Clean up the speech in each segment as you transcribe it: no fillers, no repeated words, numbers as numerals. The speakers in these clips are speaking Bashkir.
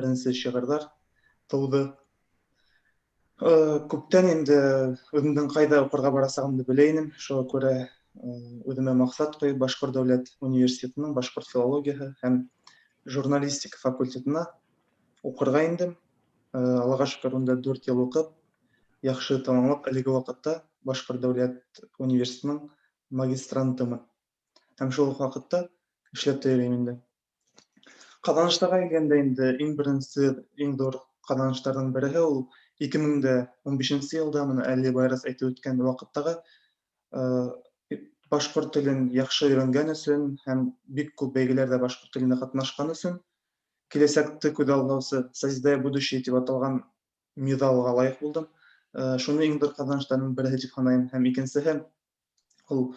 Беренсе шиғырҙар тыуҙы. Күптән инде үҙемдең ҡайҙа уҡырға барасағымды белә инем. Шуға күрә үҙемә маҡсат ҡуйып, Башҡорт дәүләт университетының башҡорт филологияһы һәм журналистика факультетына уҡырға индем. Аллаға шөкөр, унда 4 йыл уҡып, яҡшы тамамлап, әлеге ваҡытта Башҡорт дәүләт университетының магистрантымын. Һәм шул уҡ ваҡытта эшләп тә йөрөйөм инде. Ҡаҙаныштарға килгәндә инде, иң беренсе, иң ҙур ҡаҙаныштарҙың береһе ул 2015 йылда, бына әле Байрас әйтеп үткән ваҡыттағы, башҡорт телен яҡшы өйрәнгән өсөн һәм бик күп бәйгеләрҙә башҡорт телендә ҡатнашҡан өсөн «Киләсәкте күҙаллаусы», «Созидая будущее» тип аталған миҙалға лайыҡ булдым. Шуны иң ҙур ҡаҙаныштарҙың береһе тип һанайым. Һәм икенсеһе ул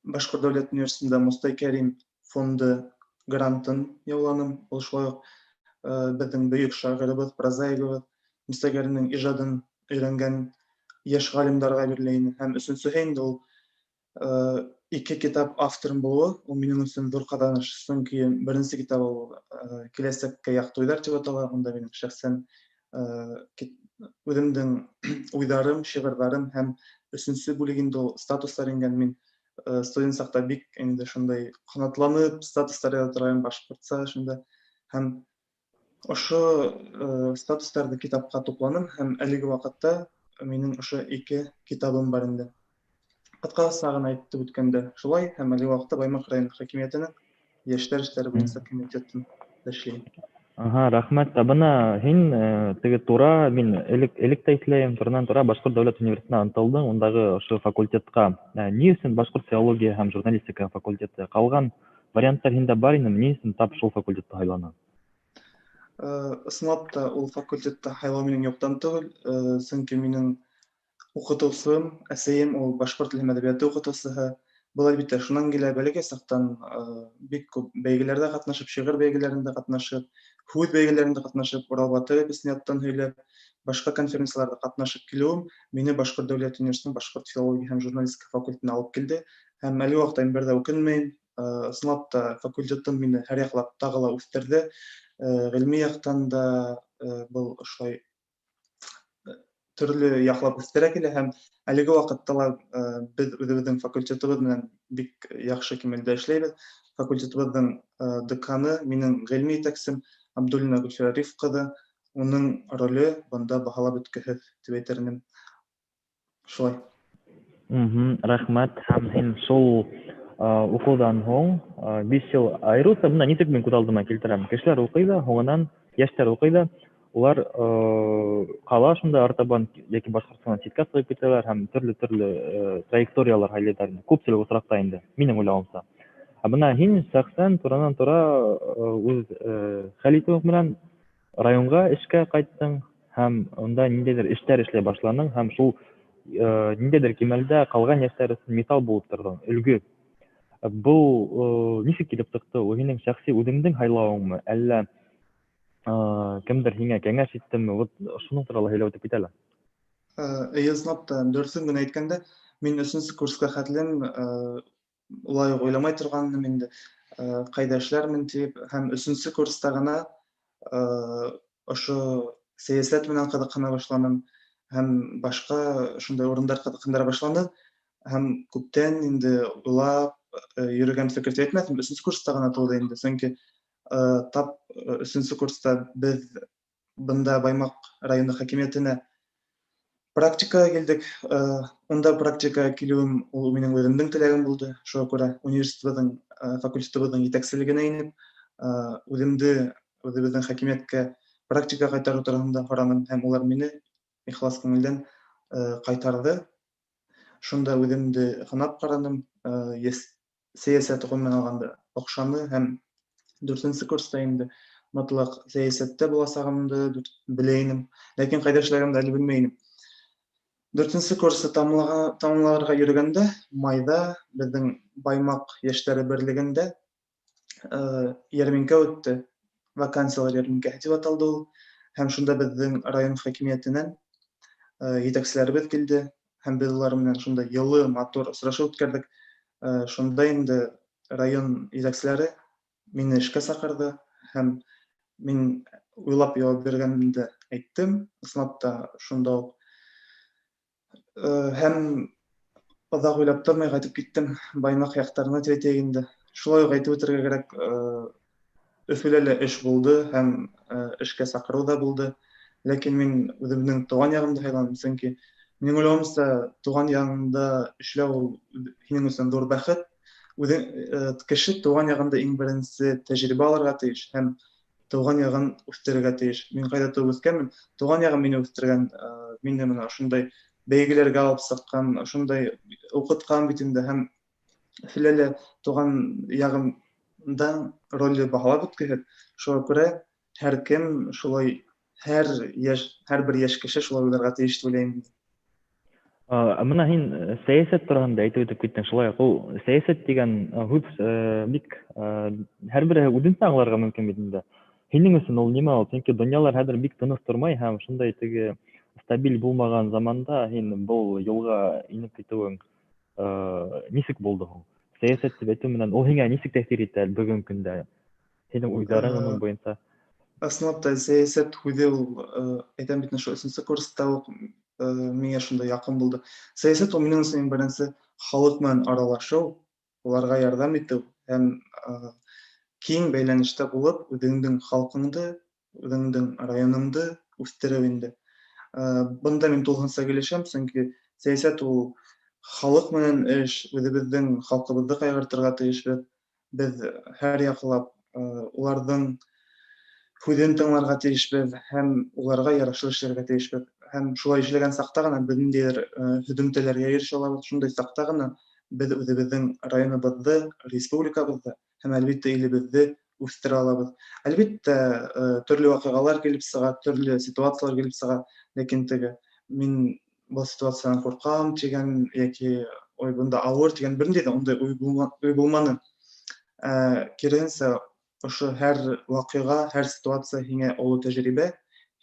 Башҡорт дәүләт университетында Мостай Кәрим фонды грантын яуланым. Ул шулай уҡ беҙҙең бөйөк шағирыбыҙ, прозаигыбыҙ Мостай Кәримдең ижадын өйрәнгән йәш ғалимдарға бирелә ине. Һәм өсөнсөһө инде ул ике китап авторым булыуы, ул минең өсөн ҙур ҡаҙаныш, сөнки беренсе китап ул «Киләсәккә яҡты уйҙар» тип атала, унда минең шәхсән үҙемдең уйҙарым, шиғырҙарым, һәм өсөнсө бүлек инде ул статустар ингән. Мин студент саҡта бик инде шундай ҡанатланып статустар яҙа торғайным башҡортса шунда, һәм ошо статустарҙы китапҡа тупланым, һәм әлеге ваҡытта минең ошо ике китабым бар инде. Ҡыҫҡаса ғына әйтеп үткәндә шулай, һәм әлеге ваҡытта Баймаҡ районы хакимиәтенең йәштәр эштәре буйынса комитетында эшләйем. Ага, рәхмәт. Ә бына һин теге тура, мин элек тә иҫләйем, туранан тура Башҡорт дәүләт университетына ынтылдың, ундағы ошо факультетҡа. Ни өсөн башҡорт филология һәм журналистика факультеты? Ҡалған варианттар һиндә бар инеме? Ни өсөн тап шул факультетты һайланың? Ысынлап та, ул факультетты һайлау минең юҡтан түгел, сөнки минең уҡытыусым, әсәйем ул башҡорт теле һәм әҙәбиәте уҡытыусыһы. Был, әлбиттә, шунан килә: бәләкәй саҡтан бик күп бәйгеләрҙә ҡатнашып, шиғыр бәйгеләрендә ҡатнашып, һүҙ бәйгеләрендә ҡатнашып, Урал батыр эпосын яттан һөйләп, башҡа конференцияларҙа ҡатнашып килеүем мине Башҡорт дәүләт университетының башҡорт филология һәм журналистика факультетына алып килде. Һәм әлеге ваҡытта мин бер ҙә үкенмәйем. Ысынлап та, факультетым мине һәр яҡлап тағы ла үҫтерҙе. Ғилми яҡтан да был ошолай төрлө яҡлап үҫтерә килә, һәм әлеге ваҡытта ла беҙ үҙебеҙҙең факультетыбыҙ менән бик яҡшы кимәлдә эшләйбеҙ. Факультетыбыҙҙың деканы минең ғилми етәксем Абдуллина Гөлфирә Риф ҡыҙы, уның роле бында баһалап бөткөһөҙ тип әйтер инем. Шулай. Рәхмәт. Һәм һин шул уҡыуҙан һуң 5 йыл, айырыуса бына нисек мин күҙ алдыма килтерәм. Кешеләр уҡый ҙа, һуңынан йәштәр уҡый ҙа, улар ҡала шунда артабан йәки Башҡортостандан ситкә сығып китәләр һәм төрлө-төрлө траекториялар һайлайҙар инде. Күпселек осраҡта инде, минең уйлауымса. Ә бына һин шәхсән туранан тура үҙ хәл итеүең менән районға эшкә ҡайттың һәм унда ниндәйҙер эштәр эшләй башланың, һәм шул ниндәйҙер кимәлдә ҡалған йәштәр өсөн миҫал булып торҙоң, өлгө. Был нисек килеп сыҡты? Ул һинең шәхси үҙеңдең һайлауыңмы, әллә кемдер һиңә кәңәш иттеме? Вот шуның турала һөйләп үтеп кит әле. Эйе, ысынлап та, дөрөҫөн генә әйткәндә, мин өсөнсө курсҡа хәтлем улай уҡ уйламай торғанмын инде, ҡайҙа эшләрмен тип, һәм өсөнсө курста ғына ошо сәйәсәт менән ҡыҙыҡһына башланым, һәм башҡа ошондай урындар ҡыҙыҡһындыра башланы, һәм күптән инде уйлап йөрөгән фекер тип әйтмәҫем, өсөнсө курста ғына тыуҙы инде, сөнки тап өсөнсө курста беҙ бында Баймаҡ районы хакимиәтенә практикаға килдек. Унда практикаға килеүем ул минең үҙемдең теләгем булды. Шуға күрә университетыбыҙҙың, факультетыбыҙҙың етәкселегенә инеп, үҙемде үҙебеҙҙең хакимиәткә практика ҡайтарыу тураһында һораным, һәм улар мине ихлас күңелдән ҡайтарҙы. Шунда үҙемде һынап ҡараным, сәйәсәт ғөмүмән алғанда оҡшаны, һәм дүртенсе курста инде мотлаҡ сәйәсәттә буласағымды белә инем, ләкин ҡайҙа эшләгәнемде әле белмәй инем. Дүртенсе курсты тамамларға йөрөгәндә, майҙа беҙҙең Баймаҡ йәштәре берлегендә йәрминкә үтте. Вакансиялар йәрминкәһе тип аталды ул. Һәм шунда беҙҙең район хакимиәтенән етәкселәребеҙ килде, һәм беҙ улар менән шунда йылы, матур осрашыу үткәрҙек. Шунда инде район етәкселәре мине эшкә саҡырҙы, һәм мин Уйлап яуап биргәнемде әйттем, ысынлап та шунда уҡ. Һәм оҙаҡ уйлап тормай ҡайтып киттем Баймаҡ яҡтарына тип әйтәйек инде. Шулай уҡ әйтеп үтергә кәрәк, Өфөлә лә эш булды һәм эшкә саҡырыу ҙа булды. Ләкин мин үҙемдең тыуған яғымды һайланым, сөнки минең уйлауымса, тыуған яғыңда эшләү ул һинең өсөн ҙур бәхет. Үҙең кеше тыуған яғында иң беренсе тәжрибә алырға тейеш һәм тыуған яғын үҫтерергә тейеш. Мин ҡайҙа тыуып үҫкәнмен, тыуған яғым мине үҫтергән, мине мына ошондай бәйгеләргә алып сыҡҡан, ошондай уҡытҡан бит инде, һәм Өфөлә лә тыуған яғымда роле баһалап бөткөһөҙ. Шуға күрә һәр кем шулай, һәр йәш, һәр бер йәш кеше шулай уйларға тейеш тип уйлайым. Мына һин сәйәсәт тураһында әйтеп үтеп киттең, шулай уҡ ул сәйәсәт тигән һүҙ бик һәр береһе үҙенсә аңларға мөмкин бит инде. Һинең өсөн ул нимә ул? Сөнки донъялар хәҙер бик тыныс тормай һәм шундай теге стабиль булмаған заманда һин был юлға инеп китеүең нисек булды һуң? Сәйәсәт тип әйтеү менән ул һиңә нисек тәьҫир итә бөгөнгө көндә? Һинең уйҙарың уның буйынса? Ысынлап та, сәйәсәт һүҙе ул, әйтәм бит, шул өсөнсө курста уҡ миңә шундай яҡын булды. Сәйәсәт ул минең өсөн иң беренсе халыҡ менән аралашыу, уларға ярҙам итеү һәм киң бәйләнештә булып, үҙеңдең халҡыңды, үҙеңдең районыңды үҫтереү инде. Бында мин тулыһынса килешәм, сөнки сәйәсәт ул халыҡ менән эш, үҙебеҙҙең халҡыбыҙҙы ҡайғыртырға тейешбеҙ. Беҙ һәр яҡлап уларҙың һүҙен тыңларға тейешбеҙ һәм уларға ярашлы эшләргә тейешбеҙ. Һәм шулай эшләгән саҡта ғына беҙ ниндәйҙер һөҙөмтәләргә ирешә алабыҙ. Шундай саҡта ғына беҙ үҙебеҙҙең районыбыҙҙы, республикабыҙҙы һәм, әлбиттә, илебеҙҙе үҫтерә алабыҙ. Әлбиттә, төрлө ваҡиғалар килеп сыға, төрлө ситуациялар килеп сыға, ләкин теге мин был ситуациянан ҡурҡам тигән йәки ой, бында ауыр тигән бер ниндәй ҙә ундай уй булманы. Киреһенсә, ошо һәр ваҡиға, һәр ситуация һиңә оло тәжрибә,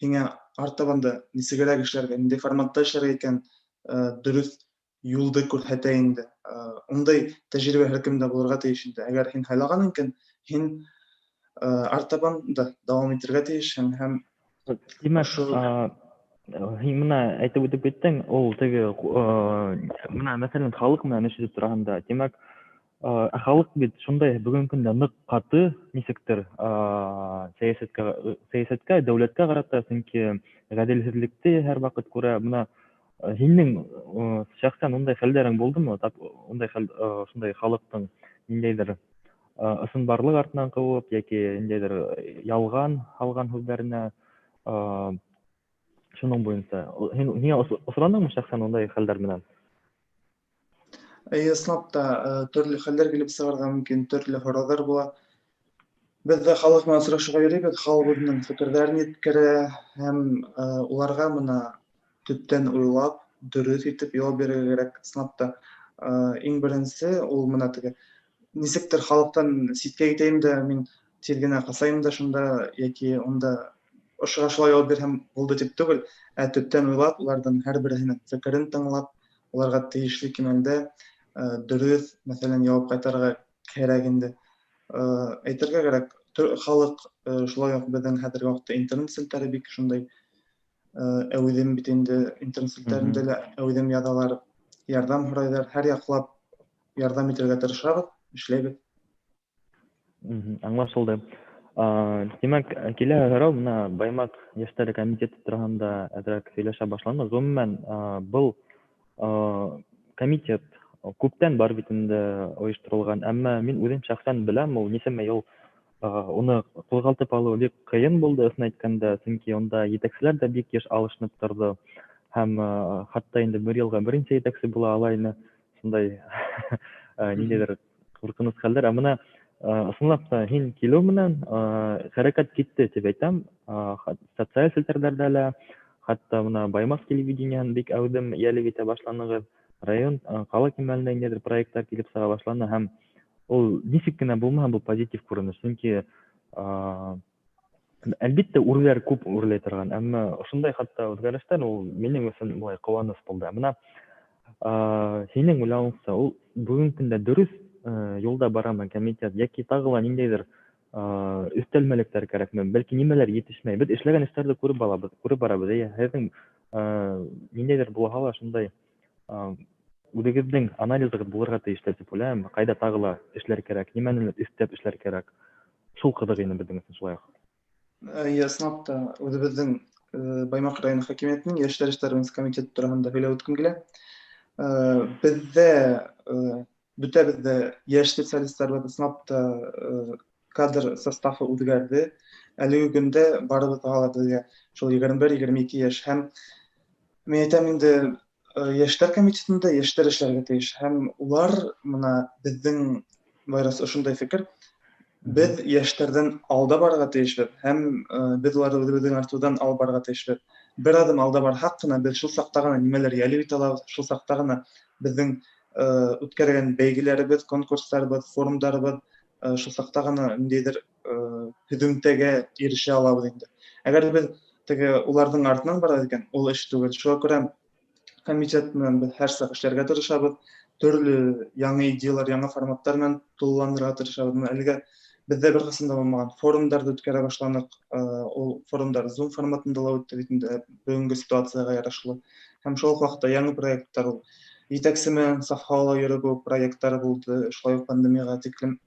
һиңә артабан да нисегерәк эшләргә, ниндәй форматта эшләргә икән, дөрөҫ юлды күрһәтә инде. Ундай тәжрибә һәр кемдә булырға тейеш инде. Әгәр һин һайлаған икән, һин артабан да дауам итергә тейешһең һәм Тимәк, һин мына әйтеп үтеп киттең, ул теге мына мәҫәлән халыҡ менән эш итеп тораһында, тимәк, халыҡ бит шундай бөгөнгө көндә ныҡ ҡаты нисектер сәйәсәткә, дәүләткә ҡарата, сөнки ғәҙелһеҙлекте һәр ваҡыт күрә. Мына һинең шәхсән ундай хәлдәрең булдымы? Тап ундай хәл, шундай халыҡтың ниндәйҙер ысынбарлыҡ артынан ҡыуып йәки ниндәйҙер ялған һалған һүҙҙәренә, шуның буйынса һин һиңә осраныңмы шәхсән ундай хәлдәр менән? Эйе, ысынлап та, төрлө хәлдәр килеп сығырға мөмкин, төрлө һорауҙар була. Беҙ ҙә халыҡ менән осрашыуға йөрөйбөҙ, халыҡ үҙенең фекерҙәрен еткерә һәм уларға мына төптән уйлап, дөрөҫ итеп яуап бирергә кәрәк. Ысынлап та, иң беренсе ул мына теге нисектер халыҡтан ситкә китәйем дә, мин тиҙ генә ҡасайым да шунда, йәки унда ошоға шулай яуап бирһәм булды тип түгел, ә төптән уйлап, уларҙың һәр береһенең фекерен тыңлап, уларға тейешле кимәлдә дөрөҫ, мәҫәлән, яуап ҡайтарырға кәрәк инде. Әйтергә кәрәк, халыҡ шулай уҡ беҙҙең хәҙерге ваҡытта интернет селтәре бик шундай әүҙем бит инде, интернет селтәрендә лә әүҙем яҙалар, ярҙам һорайҙар, һәр яҡлап ярҙам итергә тырышабыҙ, эшләйбеҙ. Аңлашылды. Тимәк, килә һорау, мына Баймаҡ йәштәре комитеты тураһында әҙерәк һөйләшә башланыҡ. Ғөмүмән, был комитет күптән бар бит инде ойошторолған, әммә мин үҙем шәхсән беләм, ул нисәмә йыл уны ҡуҙғалтып алыу бик ҡыйын булды, ысын әйткәндә, сөнки унда етәкселәр ҙә бик йыш алышынып торҙо һәм хатта инде бер йылға бер нисә етәксе була ала ине, шундай ниндәйҙер ҡурҡыныс хәлдәр. Ә мына ысынлап та һин килеү менән хәрәкәт китте тип әйтәм, социаль селтәрҙәрҙә лә, хатта мына Баймаҡ телевидениеһын бик әүҙем йәлеп итә башланығыҙ, район, ҡала кимәлендә ниндәйҙер проекттар килеп сыға башланы һәм ул нисек кенә булмаһын, был позитив күренеш, сөнки әлбиттә үрләр күп үрләй торған, әммә ошондай хатта үҙгәрештәр ул минең өсөн былай ҡыуаныс булды. Мына һинең уйлауыңса, ул бөгөнгө көндә дөрөҫ юлда барамы комитет йәки тағы ла ниндәйҙер Өҫтәлмәлектәр кәрәкме? Бәлки нимәләр етешмәй? Беҙ эшләгән эштәрҙе күреп алабыҙ, күреп барабыҙ. Эйе, һеҙҙең ниндәйҙер булһа ла шундай үҙегеҙҙең анализығыҙ булырға тейеш тип уйлайым. Ҡайҙа тағы ла эшләр кәрәк, нимәне өҫтәп эшләр кәрәк. Шул ҡыҙыҡ ине беҙҙең өсөн шулай уҡ. Эйе, ысынлап та үҙебеҙҙең Баймаҡ районы хакимиәтенең йәштәр эштәре буйынса комитеты тураһында һөйләп үткем килә. Беҙҙә бөтәбеҙ ҙә йәш специалистар бар, ысынлап та кадр составы үҙгәрҙе. Әлеге көндә барыбыҙға ла беҙгә шул 21-22 йәш, һәм мин әйтәм инде, йәштәр комитетында йәштәр эшләргә тейеш, һәм улар мына беҙҙең байрас ошондай фекер, беҙ йәштәрҙән алда барырға тейешбеҙ, һәм беҙ уларҙы үҙебеҙҙең артыуҙан алып барырға тейешбеҙ. Бер аҙым алда барһаҡ ҡына, беҙ шул саҡта ғына нимәлер йәлеп итә алабыҙ, шул саҡта ғына беҙҙең үткәргән бәйгеләребеҙ, конкурстарыбыҙ, форумдарыбыҙ, шул саҡта ғына ниндәйҙер һөҙөмтәгә ирешә алабыҙ инде. Әгәр беҙ теге уларҙың артынан барабыҙ икән, ул эш түгел. Шуға күрә комитет менән беҙ һәр саҡ эшләргә тырышабыҙ, төрлө яңы идеялар, яңы форматтар менән тулыландырырға тырышабыҙ. Бына әлегә беҙҙә бер ҡасан да булмаған форумдарҙы үткәрә башланыҡ. Ул форумдар Zoom форматында ла үтте бит инде, бөгөнгө ситуацияға ярашлы. Һәм шул уҡ ваҡытта яңы проекттар, ул етәксе менән саф һауала йөрөү проекттары булды, шулай уҡ пандемияға тиклем.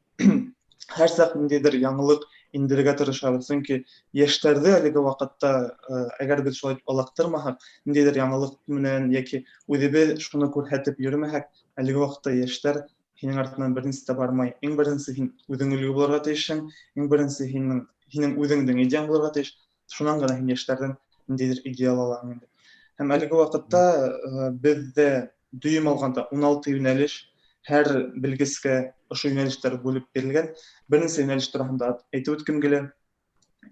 Һәр саҡ ниндәйҙер яңылыҡ индерергә тырышабыҙ, сөнки йәштәрҙе әлеге ваҡытта, әгәр беҙ шулай ылаҡтырмаһаҡ, ниндәйҙер яңылыҡ менән йәки үҙебеҙ шуны күрһәтеп йөрөмәһәк, әлеге ваҡытта йәштәр һинең артынан бер нисә тә бармай. Иң беренсе һин үҙең өлгө булырға тейешһең, иң беренсе һинең үҙеңдең идеяң булырға тейеш, шунан ғына һин йәштәрҙән ниндәйҙер идея ала алаһың инде. Һәм әлеге ваҡытта беҙҙә дөйөм алғанда 16 йүнәлеш, һәр белгескә ошо йүнәлештәр бүлеп бирелгән. Бер нисә йүнәлеш тураһында әйтеп үткем килә.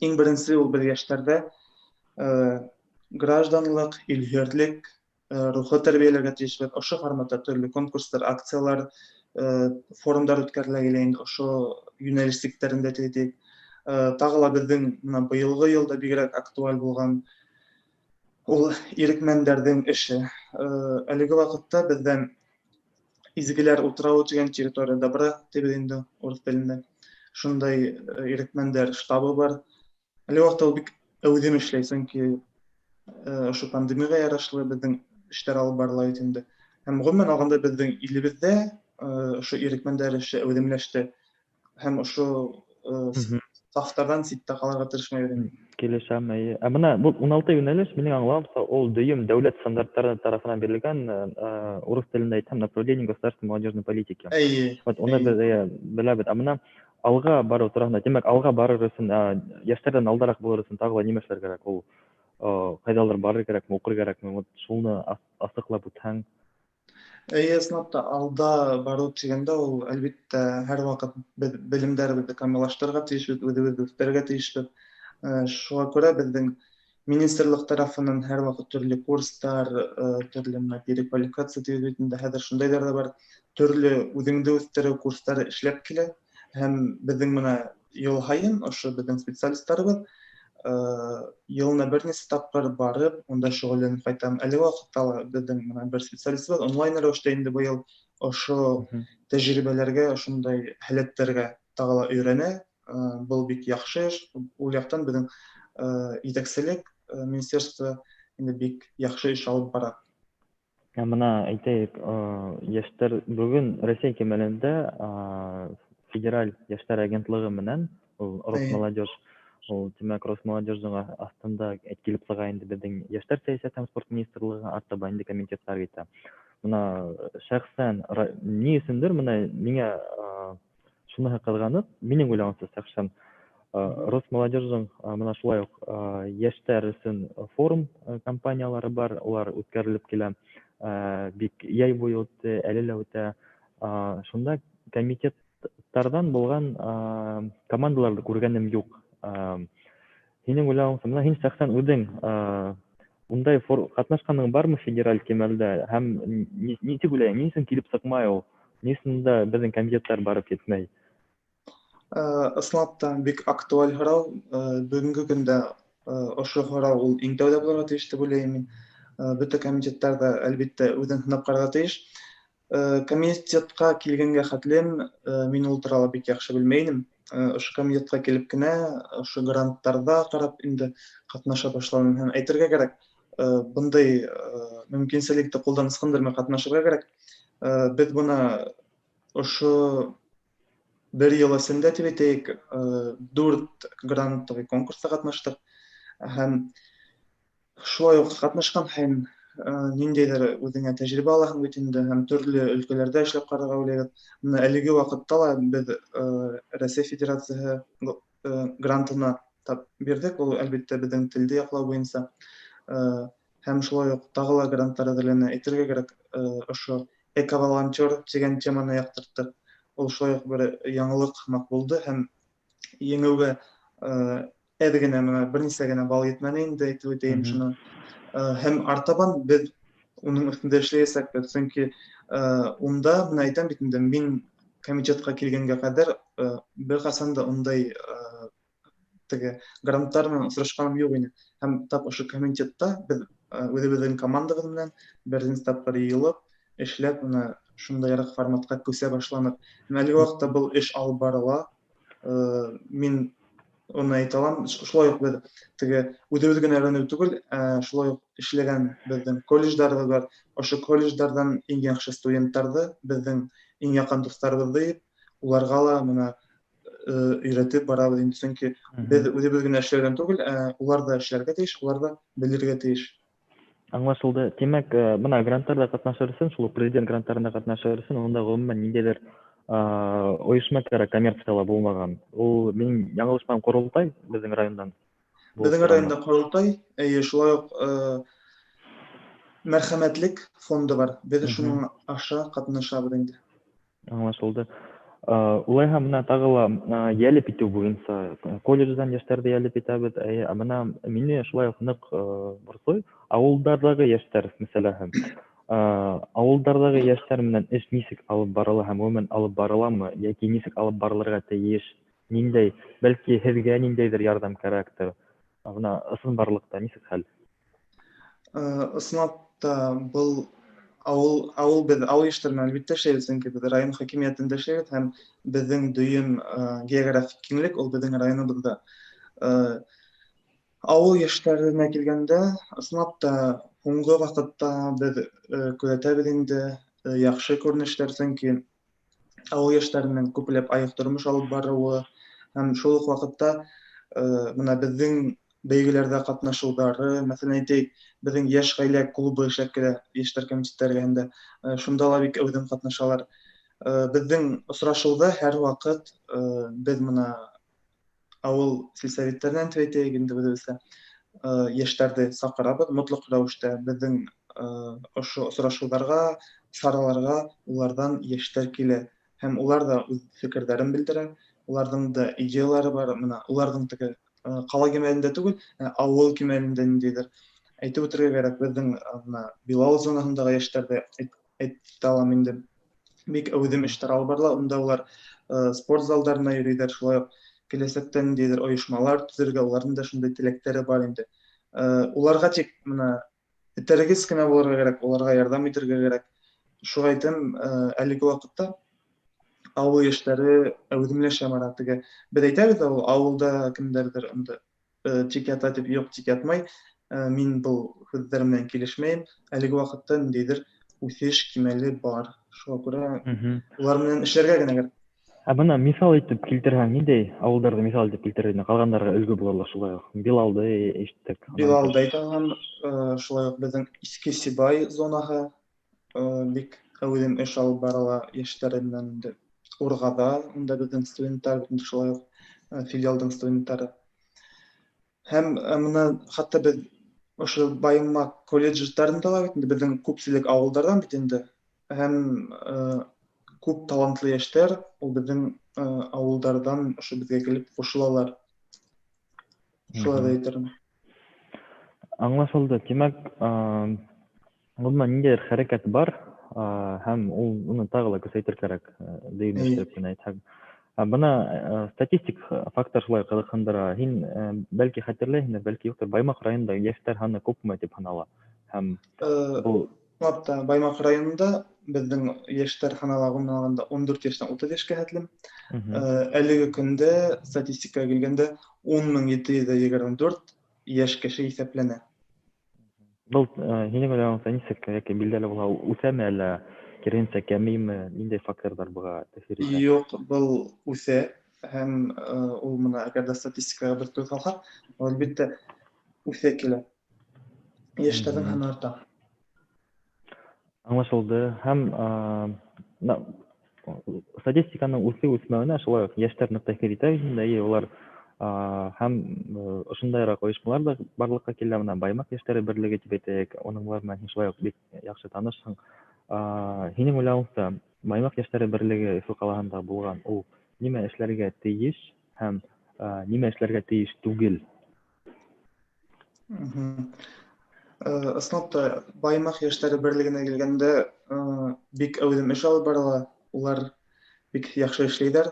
Иң беренсе ул беҙ йәштәрҙә гражданлыҡ, илһөйәрлек рухы тәрбиәләргә тейешбеҙ. Ошо форматта төрлө конкурстар, акциялар, форумдар үткәрелә килә инде ошо йүнәлеш сиктәрендә тип әйтәйек. Тағы ла беҙҙең бына быйылғы йылда бигерәк актуаль булған ул ирекмәндәрҙең эше. Әлеге ваҡытта беҙҙә Изгеләр утрауы тигән территория добра тип инде урыҫ телендә. Шундай ирекмәндәр штабы бар. Әлеге ваҡытта ул бик әүҙем эшләй, сөнки ошо пандемияға ярашлы беҙҙең эштәр алып барыла бит инде. Һәм ғөмүмән алғанда беҙҙең илебеҙҙә ошо ирекмәндәр эше әүҙемләште. Һәм ошо сафтарҙан ситтә ҡалырға тырышмай инде. Килешәм, эйе. Ә бына был 16 йүнәлеш, минең аңлауымса, ул дөйөм дәүләт стандарттары тарафынан бирелгән, урыҫ телендә әйтһәм, направление государственной молодежной политики. Эйе. Вот уны беҙ, эйе, беләбеҙ. Ә бына алға барыу тураһында, тимәк, алға барыр өсөн, йәштәрҙән алдараҡ булыр өсөн тағы ла нимә эшләр кәрәк? Ул ҡайҙалыр барыр кәрәкме, уҡыр кәрәкме? Вот шуны асыҡлап үтһәң. Эйе, ысынлап та алда барыу тигәндә ул әлбиттә һәр ваҡыт беҙ белемдәребеҙҙе камиллаштырырға тейешбеҙ, үҙебеҙҙе үҫтерергә тейешбеҙ. Шуға күрә беҙҙең министрлыҡ тарафынан һәр ваҡыт төрлө курстар, төрлө мына переквалификация тип бит инде, хәҙер шундайҙар ҙа бар, төрлө үҙеңде үҫтереү курстары эшләп килә. Һәм беҙҙең мына йыл һайын ошо беҙҙең специалисттарыбыҙ йылына бер нисә тапҡыр барып, унда шөғөлләнеп ҡайтам. Әлеге ваҡытта ла беҙҙең мына бер специалистыбыҙ онлайн рәүештә инде быйыл ошо тәжрибәләргә, ошондай һәләттәргә тағы ла өйрәнә. Был бик яҡшы эш. Ул яҡтан беҙҙең етәкселек, министерство инде бик яҡшы эш алып бара. Ә бына әйтәйек, йәштәр бөгөн Рәсәй кимәлендә, федераль йәштәр агентлығы менән, ул Росмолодежь, ул, тимәк, Росмолодежьҙың аҫтында килеп сыға инде беҙҙең йәштәр сәйәсәте һәм спорт министрлығы, артабан инде комитеттар китә. Бына шәхсән ни өсөндөр бына миңә шуныһы ҡыҙғанып, минең уйлауымса шәхсән, Росмолодежьҙың, бына шулай уҡ, йәштәр өсөн форум, компаниялары бар, улар үткәрелеп килә. Бик йәй буйы үтте, әле лә үтә. Шунда комитеттарҙан булған, командаларҙы күргәнем юҡ. Һинең уйлауыңса, бына һин шәхсән үҙең, ундай ҡатнашҡаның бармы федераль кимәлдә? Һәм нисек уйлайһың, ни өсөн килеп сыҡмай ул? Ни өсөн унда беҙҙең комитеттар барып етмәй? Ысынлап та бик актуаль һорау. Бөгөнгө көндә, ошо һорау ул иң тәүҙә булырға тейеш тип уйлайым мин. Бөтә комитеттар ҙа әлбиттә үҙен һынап ҡарарға тейеш. Комитетҡа килгәнгә хәтлем мин ул турала бик яҡшы белмәй инем. Ошо комитетҡа килеп кенә, ошо гранттарҙа ҡарап инде ҡатнаша башланым. Һәм әйтергә кәрәк, бындай мөмкинселекте ҡулдан ысҡындырмай ҡатнашырға кәрәк. Беҙ бына ошо бер йыл эсендә тип әйтәйек, 4 грантовый конкурста ҡатнаштыҡ. Һәм шулай уҡ ҡатнашҡан һайын ниндәйҙер үҙеңә тәжрибә алаһың бит инде, һәм төрлө өлкәләрҙә эшләп ҡарарға уйлайбыҙ. Бына әлеге ваҡытта ла беҙ Рәсәй Федерацияһы грантына тап бирҙек, ул әлбиттә беҙҙең телде яҡлау буйынса. Һәм шулай уҡ тағы ла гранттар әҙерләнә. Әйтергә кәрәк, ошо эко-волонтер тигән теманы яҡтырттыҡ. Ул шулай уҡ бер яңылыҡ һымаҡ булды һәм еңеүгә әҙ генә, бына бер нисә генә балл етмәне инде, әйтеп үтәйем шуны. Һәм артабан беҙ уның өҫтөндә эшләйәсәкбеҙ, сөнки унда, бына әйтәм бит инде, мин комитетҡа килгәнгә ҡәҙәр бер ҡасан да ундай теге гранттар менән осрашҡаным юҡ ине. Һәм тап ошо комитетта беҙ үҙебеҙҙең командабыҙ менән беренсе тапҡыр йыйылып, эшләп, бына шундайыраҡ форматҡа күсә башланыҡ. Һәм әлеге ваҡытта был эш алып барыла. Мин уны әйтә алам, шулай уҡ беҙ теге үҙебеҙ генә өйрәнеү түгел, шулай уҡ эшләгән беҙҙең колледждарыбыҙ бар. Ошо колледждарҙан иң яҡшы студенттарҙы, беҙҙең иң яҡын дуҫтарыбыҙҙы йыйып, уларға ла бына өйрәтеп барабыҙ инде, сөнки беҙ үҙебеҙ генә эшләүҙән түгел, улар ҙа эшләргә тейеш, улар ҙа белергә тейеш. Аңлашылды. Тимәк, бына гранттарҙа ҡатнашыр өсөн, шул уҡ президент гранттарында ҡатнашыр өсөн, унда ғөмүмән ниндәйҙер ойошма кәрәк, коммерцияла булмаған. Ул, мин яңылышмам, Ҡоролтай беҙҙең райондан. Беҙҙең районда Ҡоролтай, эйе, шулай уҡ Мәрхәмәтлек фонды бар. Беҙ шуның аша ҡатнашабыҙ инде. Аңлашылды. Улайһа, бына тағы ла йәлеп итеү буйынса колледждан йәштәрҙе йәлеп итәбеҙ. Эйе, бына мине шулай уҡ ныҡ борсой ауылдарҙағы йәштәр мәсьәләһе. Ауылдарҙағы йәштәр менән эш нисек алып барыла һәм ғөмүмән алып барыламы, йәки нисек алып барылырға тейеш? Ниндәй, бәлки һеҙгә ниндәйҙер ярҙам кәрәктер? Бына ысынбарлыҡта нисек хәл? Ысынлап та был ауыл беҙ ауыл йәштәре менән әлбиттә эшләйбеҙ, сөнки беҙ район хакимиәтендә эшләйбеҙ һәм беҙҙең дөйөм географик киңлек ул беҙҙең районыбыҙҙа. Ауыл йәштәренә килгәндә, ысынлап та һуңғы ваҡытта беҙ күҙәтәбеҙ инде яҡшы күренештәр, сөнки ауыл йәштәренең күпләп айыҡ тормош алып барыуы һәм шул уҡ ваҡытта бына беҙҙең бәйгеләрҙә ҡатнашыуҙары, мәҫәлән, әйтәйек, беҙҙең йәш ғаилә клубы эшләп килә йәштәр комитеты эргәһендә, шунда ла бик әүҙем ҡатнашалар. Беҙҙең осрашыуҙа һәр ваҡыт беҙ бына ауыл сельсоветтәренән тип әйтәйек инде үҙебеҙсә, йәштәрҙе саҡырабыҙ мотлаҡ рәүештә. Беҙҙең ошо осрашыуҙарға, сараларға уларҙан йәштәр килә һәм улар ҙа үҙ фекерҙәрен белдерә, уларҙың да идеялары бар, бына уларҙың теге ҡала кимәлендә түгел, ауыл кимәлендә ниндәйҙер. Әйтеп үтергә кәрәк, беҙҙең бына Билал зонаһындағы йәштәрҙе әйтә алам инде, бик әүҙем эштәр алып барыла. Унда улар спорт залдарына йөрөйҙәр, шулай уҡ киләсәктә ниндәйҙер ойошмалар төҙөргә, уларҙың да шундай теләктәре бар инде. Уларға тик бына этәргес кенә булырға кәрәк, уларға ярҙам итергә кәрәк. Шуға әйтәм, әлеге ваҡытта ауыл йәштәре әүҙемләшә бара. Теге беҙ әйтәбеҙ, ул ауылда кемдәрҙер унда тик ята тип, юҡ, тик ятмай. Мин был һүҙҙәр менән килешмәйем. Әлеге ваҡытта ниндәйҙер үҫеш кимәле бар. Шуға күрә улар менән эшләргә генә кәрәк. Ә бына миҫал итеп килтерһәң, ниндәй ауылдарҙы миҫал итеп килтерер инең? Ҡалғандарға өлгө булырлыҡ шулай уҡ. Билалды ишеттек. Билалды әйтә алам, шулай уҡ беҙҙең Иҫке Сибай зонаһы бик әүҙем эш алып барыла йәштәр менән инде. Урғаҙа, унда беҙҙең студенттар, беҙҙең шулай уҡ филиалдың студенттары. Һәм бына хатта беҙ ошо Байымаҡ колледждарында ла бит инде беҙҙең күпселек ауылдарҙан бит инде. Һәм күп талантлы йәштәр ул беҙҙең ауылдарҙан ошо беҙгә килеп ҡушылалар. Шулай ҙа әйтермен. Аңлашылды. Тимәк, ғөмүмән ниндәйҙер хәрәкәт бар, һәм ул уны тағы ла көсәйтер кәрәк, дөйөмләштереп кенә әйтһәк. Бына статистик факттар шулай ҡыҙыҡһындыра. Һин бәлки хәтерләйһеңдер, бәлки юҡтыр, Баймаҡ районында йәштәр һаны күпме тип һанала? Һәм был Ысынлап та, Баймаҡ районында беҙҙең йәштәр һанала, ғөмүмән алғанда, 14 йәштән 30 йәшкә хәтлем. Әлеге көндә статистикаға килгәндә 10 724 йәш кеше иҫәпләнә. Был һинең уйлауыңса нисек йәки билдәле була, үҫәме әллә киреһенсә кәмейме, ниндәй факторҙар быға тәьҫир итә? Юҡ, был үҫә һәм ул бына әгәр ҙә статистикаға бер күҙ һалһаҡ, ул, әлбиттә, үҫә килә. Йәштәрҙең һаны арта. Аңлашылды. Һәм статистиканың үҫеү үҫмәүенә шулай уҡ йәштәр ныҡ тәьҫир итә бит инде, эйе, улар һәм ошондайыраҡ ойошмалар ҙа барлыҡҡа килә, бына Баймаҡ йәштәре берлеге тип әйтәйек, уның менән һин шулай уҡ бик яҡшы танышһың. Һинең уйлауыңса, Баймаҡ йәштәре берлеге Өфө ҡалаһында булған ул нимә эшләргә тейеш һәм нимә эшләргә тейеш түгел? Ысынлап та, Баймаҡ йәштәре берлегенә килгәндә, бик әүҙем эш алып барыла, улар бик яҡшы эшләйҙәр.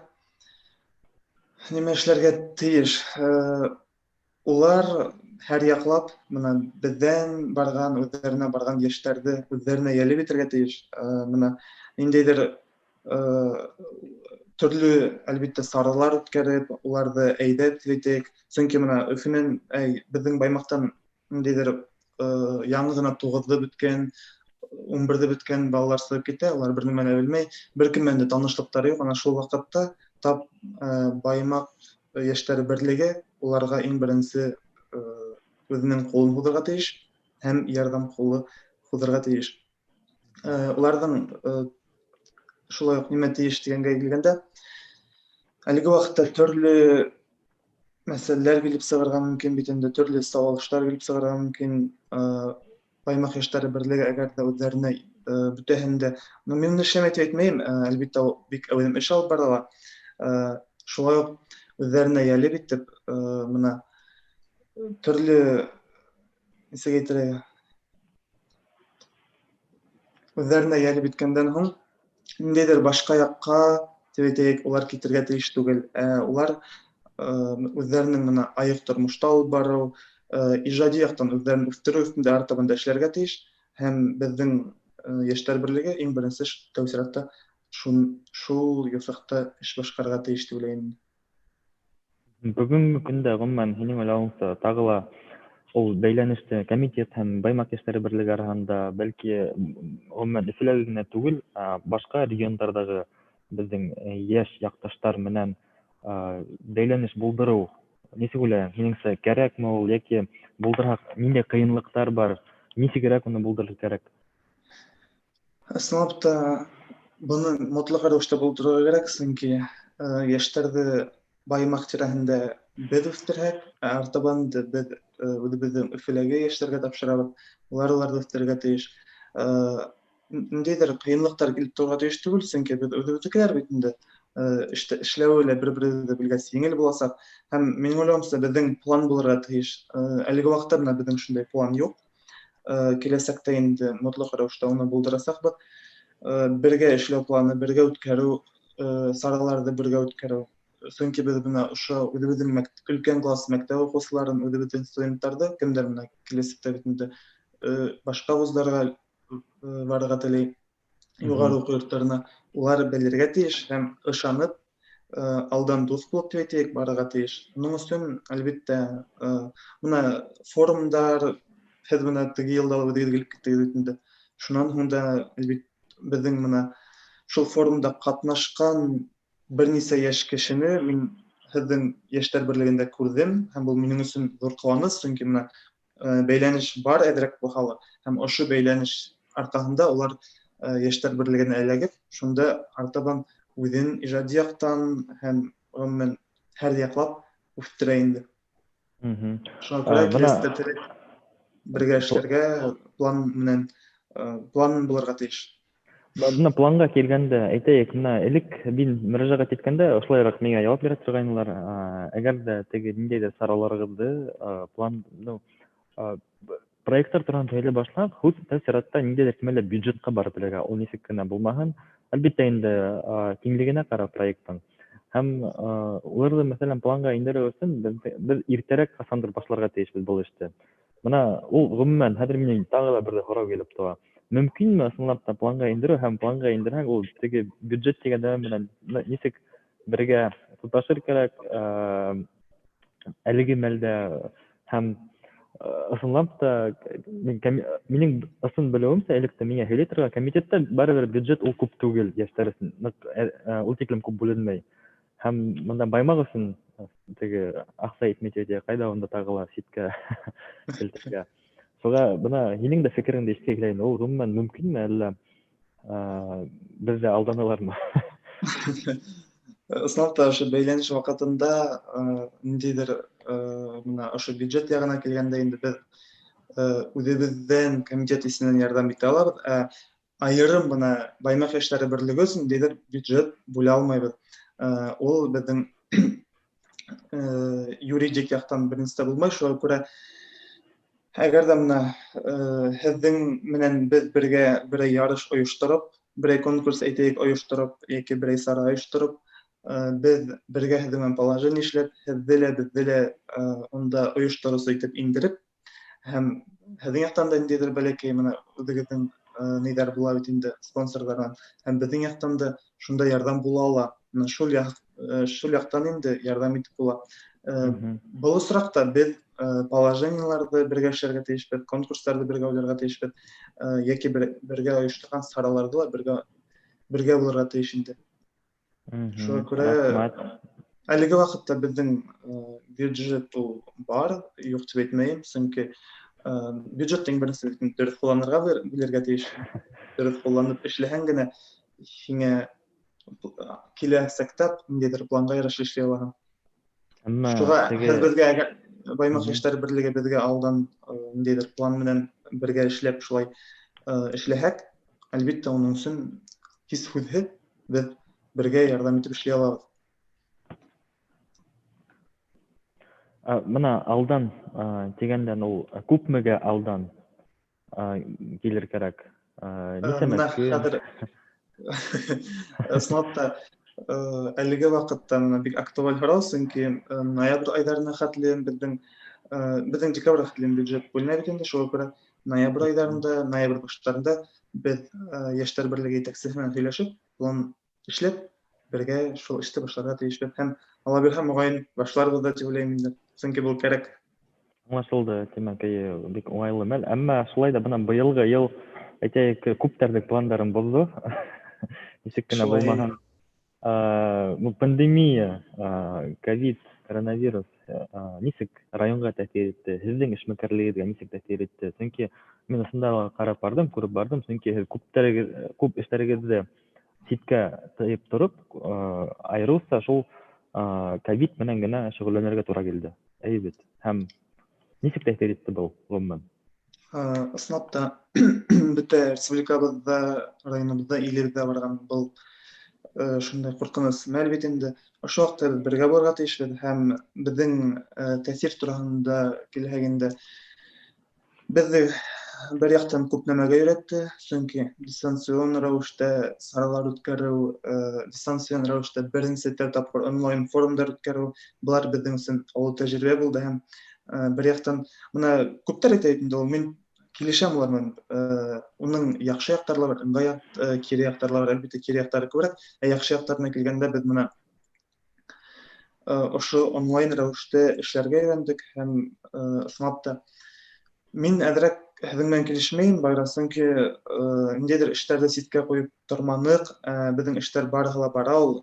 Нимә эшләргә тейеш? Улар һәр яҡлап бына беҙҙән барған, үҙҙәренә барған йәштәрҙе үҙҙәренә йәлеп итергә тейеш. Бына ниндәйҙер төрлө, әлбиттә, саралар үткәреп, уларҙы әйҙәп тип әйтәйек. Сөнки бына Өфөнән, әй, беҙҙең Баймаҡтан ниндәйҙер яңы ғына 9-ҙы бөткән, 11-ҙе бөткән балалар сығып китә, улар бер нәмә лә белмәй, бер кем менән дә танышлыҡтары юҡ. Ана шул ваҡытта тап Баймаҡ йәштәре берлеге уларға иң беренсе үҙенең ҡулын һуҙырға тейеш һәм ярҙам ҡулы һуҙырға тейеш. Уларҙың шулай уҡ нимә тейеш тигәнгә килгәндә, әлеге ваҡытта төрлө мәсьәләләр килеп сығырға мөмкин бит инде, төрлө сауалыштар килеп сығырға мөмкин. Баймаҡ йәштәре берлеге әгәр ҙә үҙҙәренә бөтәһен дә, ну, мин уны эшләмәй тип әйтмәйем, әлбиттә, ул бик әүҙем эш алып бара ала. Шулай уҡ үҙҙәренә йәлеп итеп, бына төрлө, нисек әйтергә, үҙҙәренә йәлеп иткәндән һуң ниндәйҙер башҡа яҡҡа тип әйтәйек, улар китергә тейеш түгел. Ә улар үҙҙәренең бына айыҡ тормошта алып барыу, ижади яҡтан үҙҙәрен үҫтереү өҫтөндә артабан да эшләргә тейеш. Һәм беҙҙең йәштәр берлеге иң беренсе тәү сиратта шул юҫыҡта эш башҡарырға тейеш тип уйлайым. Бөгөнгө көндә, ғөмүмән, һинең уйлауыңса, тағы ла ул бәйләнеште комитет һәм Баймаҡ йәштәре берлеге араһында, бәлки, ғөмүмән, Өфөләге генә түгел, ә башҡа региондарҙағы беҙҙең йәш яҡташтар менән бәйләнеш булдырыу, нисек уйлайһың, һинеңсә, кәрәкме ул, йәки булдырһаҡ, ниндәй ҡыйынлыҡтар бар, нисегерәк уны булдырыр кәрәк? Ысынлап та, быны мотлаҡ рәүештә булдырырға кәрәк, сөнки йәштәрҙе Баймаҡ тирәһендә беҙ үҫтерһәк, ә артабан беҙ үҙебеҙҙең Өфөләге йәштәргә тапшырабыҙ, улар уларҙы үҫтерергә тейеш. Ниндәйҙер ҡыйынлыҡтар килеп тыуырға тейеш түгел, сөнки беҙ үҙебеҙҙекеләр бит инде. Эшләүе лә бер-беребеҙҙе белгәс еңел буласаҡ. Һәм минең уйлауымса, беҙҙең план булырға тейеш. Әлеге ваҡытта бына беҙҙең шундай план юҡ. Киләсәктә инде мотлаҡ рәүештә уны булдырасаҡбыҙ. Бергә эшләү планы, бергә үткәреү, сараларҙы бергә үткәреү. Сөнки беҙ бына ошо үҙебеҙҙең өлкән класс мәктәп уҡыусыларын, үҙебеҙҙең студенттарҙы, кемдәр бына киләсәктә бит инде башҡа вуздарға барырға теләй, юғары уҡыу йорттарына, улар белергә тейеш һәм ышанып, алдан дуҫ булып тип әйтәйек, барырға тейеш. Уның өсөн, әлбиттә, бына форумдар, һеҙ бына теге йылда ла үҙегеҙ килеп киттегеҙ бит инде. Шунан һуң да, әлбиттә, беҙҙең бына шул форумда ҡатнашҡан бер нисә йәш кешене мин һеҙҙең йәштәр берлегендә күрҙем, һәм был минең өсөн ҙур ҡыуаныс, сөнки бына бәйләнеш бар әҙерәк булһа ла, һәм ошо бәйләнеш арҡаһында улар йәштәр берлегенә эләгеп, шунда артабан үҙен ижади яҡтан һәм ғөмүмән һәр яҡлап үҫтерә инде. Шуңа күрә киләсәктә бергә эшләргә план менән, план булырға тейеш. Бына планға килгәндә, әйтәйек, бына элек мин мөрәжәғәт иткәндә ошолайыраҡ миңә яуап бирә торғайнылар. Әгәр ҙә теге ниндәйҙер сараларығыҙҙы, план, ну, проекттар тураһында һөйләй башлаһаҡ, һүҙ тәү сиратта ниндәйҙер кимәлдә бюджетҡа барып эләгә. Ул нисек кенә булмаһын, әлбиттә инде, киңлегенә ҡарап проекттың. Һәм уларҙы, мәҫәлән, планға индереү өсөн беҙ иртәрәк ҡасандыр башларға тейешбеҙ был эште. Бына ул ғөмүмән, хәҙер минең тағы ла бер һорау килеп тыуа. Мөмкинме ысынлап та планға индереү һәм планға индерһәң, ул теге бюджет тигән нәмә менән нисек бергә тоташыр кәрәк әлеге мәлдә һәм ысынлап та минең ысын белеүемсә, элек тә миңә һөйләй торған комитетта барыбер бюджет ул күп түгел йәштәр өсөн, ныҡ ул тиклем күп бүленмәй. Һәм бында Баймаҡ өсөн теге аҡса етмәй тип ҡайҙа унда тағы ла ситкә килтергә. Шуға бына һинең дә фекереңде ишетке килә инде. Ул ғөмүмән мөмкинме, әллә беҙҙе алданалармы? Ысынлап та ошо бәйләнеш ваҡытында ниндәйҙер бына ошо бюджет яғына килгәндә инде беҙ үҙебеҙҙән комитет исеменән ярҙам итә алабыҙ, ә айырым бына Баймаҡ йәштәре берлеге өсөн ниндәйҙер бюджет бүлә алмайбыҙ. Ул беҙҙең юридик яҡтан беренсе тә булмай, шуға күрә әгәр ҙә бына һеҙҙең менән беҙ бергә берәй ярыш ойоштороп, берәй конкурс әйтәйек ойоштороп, йәки берәй сара ойоштороп, беҙ бергә һеҙҙең менән положение эшләп, һеҙҙе лә, беҙҙе лә унда ойоштороусы итеп индереп, һәм һеҙҙең яҡтан да ниндәйҙер бәләкәй бына үҙегеҙҙең ниҙәр була бит инде спонсорҙарҙан, һәм беҙҙең яҡтан да шунда ярҙам була ала. Бына шул яҡтан инде ярҙам итеп була. Был осраҡта беҙ положениеларҙы бергә эшләргә тейешбеҙ, конкурстарҙы бергә уйларға тейешбеҙ, йәки бергә ойошторған сараларҙы ла бергә булырға тейеш инде. Шуға күрә әлеге ваҡытта беҙҙең бюджет ул бар, юҡ тип әйтмәйем, сөнки бюджетты иң беренсе дөрөҫ ҡулланырға белергә тейеш. Дөрөҫ ҡулланып эшләһәң генә һиңә киләсәктә ниндәйҙер планға ярашлы эшләй алаһың. Шуға һеҙ беҙгә әгәр Баймаҡ йәштәр берлеге беҙгә алдан ниндәйҙер план менән бергә эшләп шулай эшләһәк, әлбиттә, уның өсөн һис һүҙһеҙ беҙ бергә ярҙам итеп эшләй алабыҙ. Бына алдан тигәндән ул күпмегә алдан килер кәрәк? Нисәмә көн? Хәҙер ысынлап та әлеге ваҡытта бына бик актуаль һорау, сөнки ноябрь айҙарына хәтле беҙҙең декабрь хәтле бюджет бүленә бит инде, шуға күрә ноябрь айҙарында, ноябрь баштарында беҙ йәштәр берлеге етәксеһе менән һөйләшеп, план эшләп, бергә шул эште башларға тейешбеҙ. Һәм Алла бирһә, моғайын башларбыҙ ҙа тип уйлайым инде, сөнки был кәрәк. Аңлашылды, тимәк, эйе, бик уңайлы мәл. Әммә шулай ҙа бына быйылғы йыл, әйтәйек, күптәрҙең пландарын боҙҙо. Нисек кенә булмаһын. Пандемия, ковид, коронавирус, нисек районға тәьҫир итте, һеҙҙең эшмәкәрлегегеҙгә нисек тәьҫир итте? Сөнки мин ошонда ла ҡарап барҙым, күреп барҙым, сөнки һеҙ күп эштәрегеҙҙе ситкә тыйып тороп, айырыуса шул ковид менән генә шөғөлләнергә тура килде. Эйе бит. Һәм нисек тәьҫир итте был ғөмүмән? Ысынлап та бөтә республикабыҙҙа, районыбыҙҙа, илебеҙҙә барған был шундай ҡурҡыныс мәл бит инде. Ошо ваҡытта беҙ бергә булырға тейешбеҙ һәм беҙҙең тәьҫир тураһында килһәк инде, беҙҙе бер яҡтан күп нәмәгә өйрәтте, сөнки дистанцион рәүештә саралар үткәреү, дистанцион рәүештә беренсе тәү тапҡыр онлайн форумдар үткәреү, былар беҙҙең өсөн оло тәжрибә булды. Һәм бер яҡтан бына күптәр әйтә инде ул, мин килешәм улар менән, уның яҡшы яҡтары ла бар, ыңғай кире яҡтары ла бар, әлбиттә кире яҡтары күберәк, ә яҡшы яҡтарына килгәндә беҙ бына ошо онлайн рәүештә эшләргә өйрәндек һәм ысынлап та мин әҙерәк һеҙҙең менән килешмәйем, Байрас, сөнки ниндәйҙер эштәрҙе ситкә ҡуйып торманыҡ, беҙҙең эштәр барыһы ла бара ул,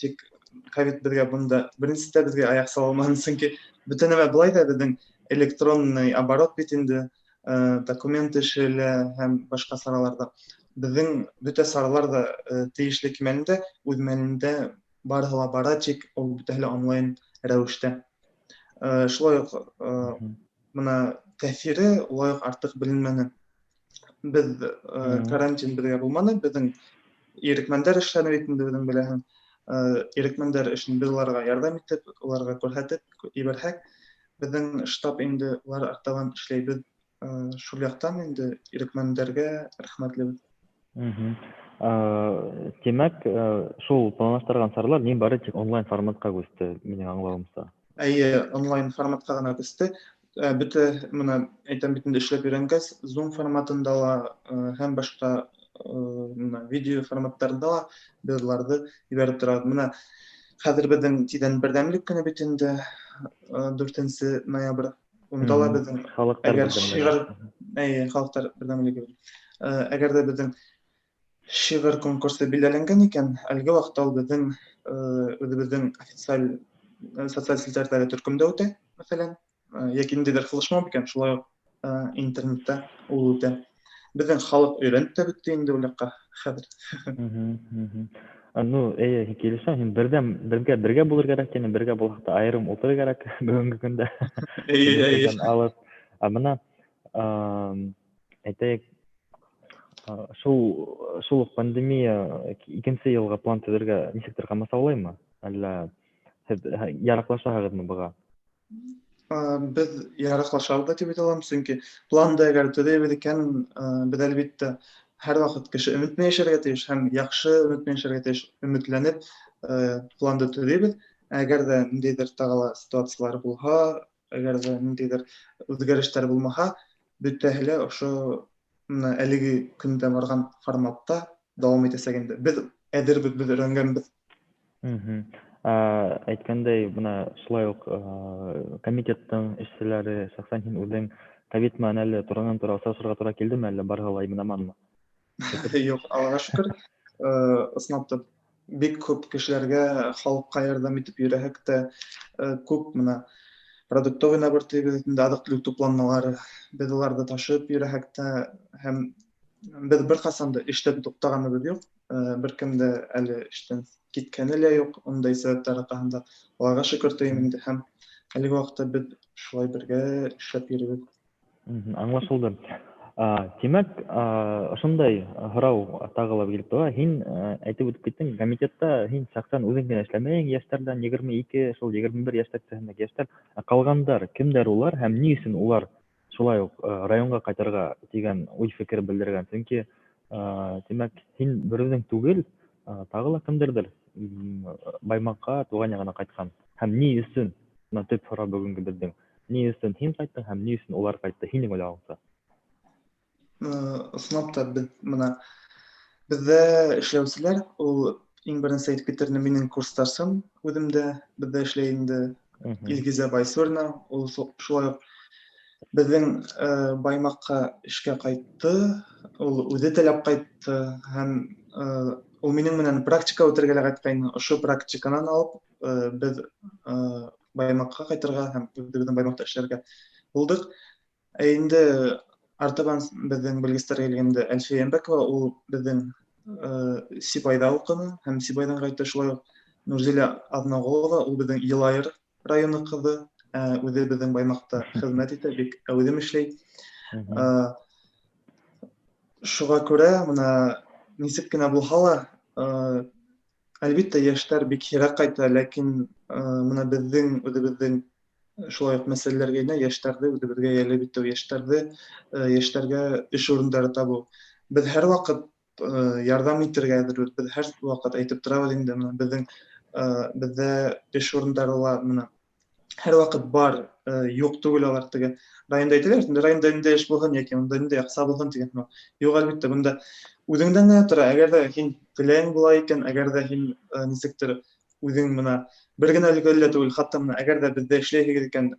тик ковид беҙгә бында беренсетә беҙгә аяҡ сала алманы, сөнки бөтә нәмә былай ҙа беҙҙең электронный оборот бит инде, документ эше лә һәм башҡа сараларҙа. Беҙҙең бөтә саралар ҙа тейешле кимәлендә, үҙ мәлендә барыһы ла бара, тик ул бөтәһе лә онлайн рәүештә. Шулай уҡ бына тәьҫире улай уҡ артыҡ беленмәне. Беҙ карантин беҙгә булманы, беҙҙең ирекмәндәр эшләне бит инде, үҙең беләһең. Ирекмәндәр эшен беҙ уларға ярҙам итеп, уларға күрһәтеп ебәрһәк, беҙҙең штаб инде улар артабан эшләй. Беҙ шул яҡтан инде ирекмәндәргә рәхмәтлебеҙ. Тимәк, шул планлаштырған саралар ни бары тик онлайн форматҡа күсте, минең аңлауымса. Эйе, онлайн форматҡа ғына күсте. Бөтә мына әйтәм бит инде, эшләп өйрәнгәс, Zoom форматында ла һәм башҡа мына видео форматтарында ла беҙ уларҙы ебәреп торабыҙ. Мына хәҙер беҙҙең тиҙҙән берҙәмлек көнө бит инде, 4 ноябрь. Унда ла беҙҙең халыҡтар әгәр шиғыр, эйе, халыҡтар берҙәмлеге. Әгәр ҙә беҙҙең шиғыр конкурсы билдәләнгән икән, әлеге ваҡытта ул беҙҙең үҙебеҙҙең официаль социаль селтәрҙәге төркөмдә үтә, мәҫәлән, йәки ниндәйҙер флешмоб икән, шулай уҡ интернетта ул үтә. Беҙҙең халыҡ өйрәнеп тә бөттө инде ул яҡҡа хәҙер. Ну, эйе, килешәм, һин берҙәм, бергә, бергә булыр кәрәк, тине, бергә булһаҡ та айырым ултырыр кәрәк бөгөнгө көндә. Эйе, эйе. Алып, ә мына, әйтәйек, шул уҡ пандемия икенсе йылға план төҙөргә нисектер ҡамасаулаймы? Әллә һеҙ яраҡлашаһығыҙмы быға? Беҙ яраҡлашабыҙ тип әйтә алам, сөнки планды әгәр төҙөйбөҙ икән, беҙ әлбиттә һәр ваҡыт кеше өмөт менән йәшәргә тейеш һәм яҡшы өмөт менән йәшәргә тейеш, өмөтләнеп планды төҙөйбөҙ. Әгәр ҙә ниндәйҙер тағы ла ситуациялар булһа, әгәр ҙә ниндәйҙер үҙгәрештәр булмаһа, бөтәһе лә ошо мына әлеге көндә барған форматта дауам итәсәк инде. Беҙ әҙербеҙ, беҙ өйрәнгәнбеҙ. Әйткәндәй, бына шулай уҡ комитеттың эшселәре, шәхсән һин үҙең ковид менән әле туранан-тура осрашырға тура килдеме, әллә барыһы ла имен-аманмы? Юҡ, Аллаға шөкөр. Ысынлап та бик күп кешеләргә, халыҡҡа ярҙам итеп йөрөһәк тә, күп мына продуктовый набор тибеҙ инде, аҙыҡ-түлек тупланмалары, беҙ уларҙы ташып йөрөһәк тә, һәм беҙ бер ҡасан да эштән туҡтағаныбыҙ юҡ. Бер кем дә әле эштән киткәне лә юҡ, ундай сәбәптәр арҡаһында. Аллаға шөкөр тием инде, һәм әлеге ваҡытта беҙ шулай бергә эшләп йөрөбөҙ. Аңлашылды. Тимәк, ошондай һорау тағы ла килеп тыуа. Һин әйтеп үтеп киттең, комитетта һин шәхсән үҙең генә эшләмәйең, йәштәрҙән 22, шул 21 йәштәр тирәһендәге йәштәр. Ә ҡалғандар кемдәр улар һәм ни өсөн улар шулай уҡ районға ҡайтырға тигән уй-фекер белдергән? Сөнки, тимәк, һин бер үҙең түгел, тағы ла кемдәрҙер Баймаҡҡа, тыуған яғына ҡайтҡан. Һәм ни өсөн? Бына төп һорау бөгөнгө беҙҙең. Ни өсөн һин ҡайттың һәм ни өсөн улар ҡайтты? Һинең уйлауыңса? Ысынлап та беҙ мына беҙҙә эшләүселәр, ул иң беренсе әйтеп китер инем, минең курсташым үҙем дә беҙҙә эшләй инде, Илгизә Байсурина, ул шулай уҡ беҙҙең Баймаҡҡа эшкә ҡайтты, ул үҙе теләп ҡайтты һәм ул минең менән практика үтергә лә ҡайтҡайны. Ошо практиканан алып, беҙ Баймаҡҡа ҡайтырға һәм үҙебеҙҙең Баймаҡта эшләргә булдыҡ. Ә инде артабан беҙҙең белгестәр килгәндә Әлфиә Йәнбәкова, ул беҙҙең Сибайҙа уҡыны һәм Сибайҙан ҡайтты. Шулай уҡ Нурзилә Аҙнағолова, ул беҙҙең Йылайыр районы ҡыҙы, үҙе беҙҙең Баймаҡта хеҙмәт итә, бик әүҙем эшләй. Шуға күрә мына нисек кенә булһа ла, әлбиттә йәштәр бик һирәк ҡайта, ләкин мына беҙҙең үҙебеҙҙең шулай уҡ мәсьәләләргә инә, йәштәрҙе үҙебеҙгә йәлеп итеү, йәштәргә эш урындары табыу. Беҙ һәр ваҡыт ярҙам итергә әҙербеҙ, беҙ һәр ваҡыт әйтеп торабыҙ инде, мына беҙҙә эш урындары ла мына һәр ваҡыт бар, юҡ түгел алар теге. Районда әйтәләр, инде районда ниндәй эш булһын йәки унда ниндәй аҡса булһын тигән һымаҡ. Юҡ, әлбиттә, бында үҙеңдән генә тора. Әгәр ҙә һин теләгең була икән, әгәр ҙә һин нисектер үҙең мына бер генә өлкәлә түгел, хатта мына әгәр ҙә беҙҙә эшләйһегеҙ икән,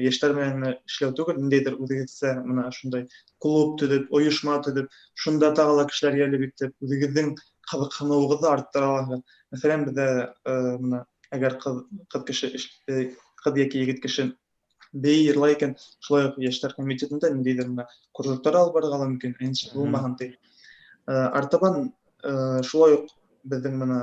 йәштәр менән генә эшләү түгел, ниндәйҙер үҙегеҙсә мына шундай клуб төҙөп, ойошма төҙөп, шунда тағы ла кешеләр йәлеп итеп, үҙегеҙҙең ҡыҙыҡһыныуығыҙҙы арттыра алаһығыҙ. Мәҫәлән, беҙҙә мына әгәр ҡыҙ кеше ҡыҙ йәки егет кеше бейей, йырлай икән, шулай уҡ йәштәр комитетында ниндәйҙер мына кружоктар алып барырға ла мөмкин, нисек булмаһын ти. Артабан шулай уҡ беҙҙең мына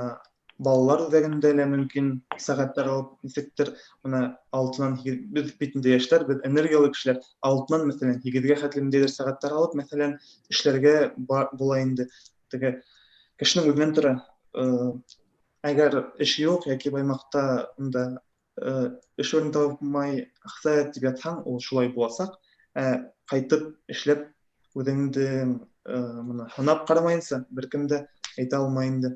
балалар үҙәгендә лә мөмкин сәғәттәр алып, нисектер мына алтынан һигеҙ, беҙ бит инде йәштәр, беҙ энергиялы кешеләр, алтынан, мәҫәлән, һигеҙгә хәтлем ниндәйҙер сәғәттәр алып, мәҫәлән, эшләргә була инде. Теге кешенең үҙенән тора. Әгәр эш юҡ йәки Баймаҡта унда эш урыны тапмай аҡса тип ятһаң, ул шулай буласаҡ. Ҡайтып эшләп үҙеңде мына һынап ҡарамайынса бер кем дә әйтә алмай инде.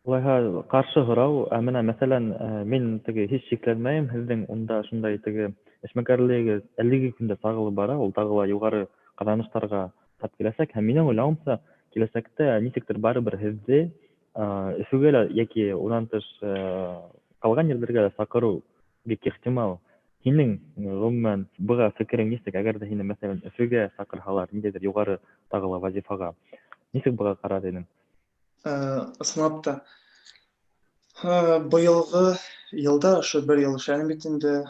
Улайһа, ҡаршы һорау, ә мына, мәҫәлән, мин теге һис шикләнмәйем, һеҙҙең унда шундай теге Эшмәкәрлегегеҙ әлеге көндә сағылып бара, ул тағы ла юғары ҡаҙаныштарға тап киләсәк. Һәм минең уйлауымса, киләсәктә нисектер барыбер һеҙҙе Өфөгә лә йәки унан тыш ҡалған ерҙәргә лә саҡырыу бик ихтимал. Һинең, ғөмүмән, быға фекерең нисек? Әгәр ҙә һине, мәҫәлән, Өфөгә саҡырһалар, ниндәйҙер юғары тағы ла вазифаға, нисек быға ҡарар инең? Ысынлап та, быйылғы йылда, ошо бер йыл эшләнем бит инде,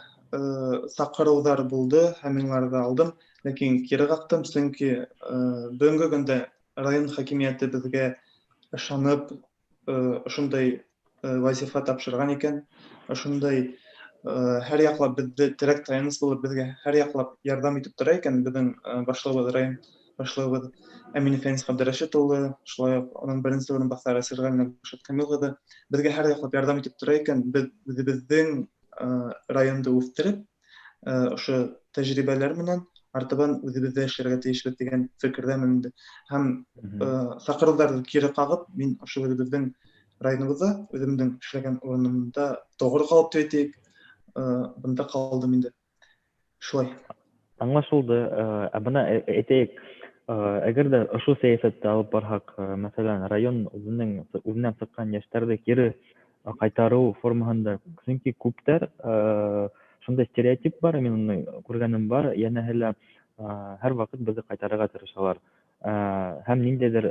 саҡырыуҙар булды һәм мин уларҙы алдым, ләкин кире ҡаҡтым, сөнки бөгөнгө көндә район хакимиәте беҙгә ышанып ошондай вазифа тапшырған икән, ошондай һәр яҡлап беҙҙе терәк таяныс булып, беҙгә һәр яҡлап ярҙам итеп тора икән беҙҙең башлығыбыҙ, район башлығыбыҙ Әминев Фәнис Ғәбдерәшит улы, шулай уҡ уның беренсе урынбаҫары Сирғәлинә Гөлшат Камил ҡыҙы беҙгә һәр яҡлап ярҙам итеп тора икән, беҙ үҙебеҙҙең районды үҫтереп, ошо тәжрибәләр менән артабан үҙебеҙҙә эшләргә тейешбеҙ тигән фекерҙәмен инде. Һәм саҡырыуҙарҙы кире ҡағып, мин ошо үҙебеҙҙең районыбыҙҙа, үҙемдең эшләгән урынымда тоғро ҡалып тип әйтәйек, бында ҡалдым инде. Шулай. Аңлашылды. Ә бына әйтәйек, әгәр ҙә ошо сәйәсәтте алып барһаҡ, мәҫәлән, район үҙенең үҙенән сыҡҡан йәштәрҙе кире ҡайтарыу формаһында, сөнки күптәр шундай стереотип бар, мин уны күргәнем бар, йәнәһе лә һәр ваҡыт беҙҙе ҡайтарырға тырышалар. Һәм ниндәйҙер,